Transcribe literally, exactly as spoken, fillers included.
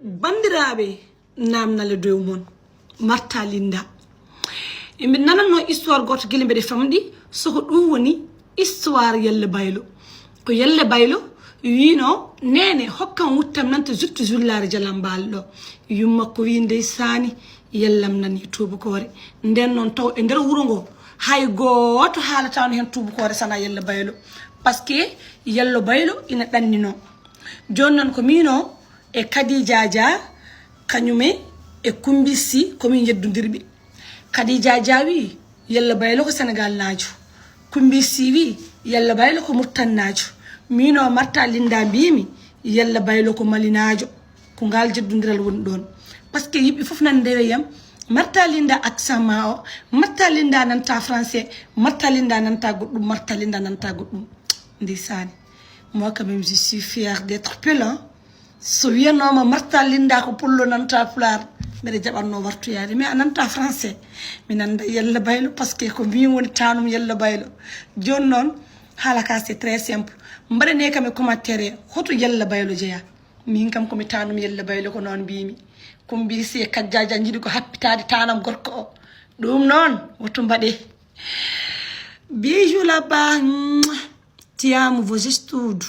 Banndiraaɓe, naamnal e dow mon. Marta Linda. Emin nanannoo histoire gooto gila mbeɗe famɗi, so ko ɗum woni histoire Yalla Baylo. Ko Yalla Baylo wiino, "Neene, hokkam wuttam nanta juttu jullaare jalambaal ɗo." Yumma ko wii, "Ndeysaani, Yallam nani tuubakoore." Nden noon taw e nder wuro ngo, hay gooto haalataano heen tuubakoore sana Yalla Baylo. Parce que Yalla Baylo ina ɗanninoo. Jooni noon ko miino e Kadija Dia, kañum e Kumbi Si, ko min yeddondirɓe. Kadija Dia wii, "Yalla Baylo ko Senegaalnaajo." Kumbi Si wii, "Yalla Baylo ko Murtannaajo." Miino Marta Linda mbiimi, "Yalla Baylo ko Malinaajo." Ko ngaal jeddondiral woni ɗoon. Parce que yimɓe fof nan ndewe yam, "Marta Linda accent ma o, Marta Linda nanta français, Marta Linda nanta goɗɗum, Marta Linda nanta goɗɗum." Ndeysaani. Moi, quand même, je suis fière d'être Peul, hein. So wiyanooma Marta Linda ko pullo nanta pulaar, mbeɗa jaɓatnoo wartoyaade. Mais a nanta français. Mi nanda Yalla Baylo, parce que ko min woni taanum Yalla Baylo. Jooni noon, haala ka, c'est très simple. Mbaɗanee kam e commentaire, hoto Yalla Baylo jeyaa? Min kam ko mi taanum Yalla Baylo, ko noon mbiimi. Kumbi Si e Kadija Dia njiɗi ko happitaade taanam gorko o. Ɗum noon, woto mbaɗee. Bijou là-bas, ti amo, vocês tudo.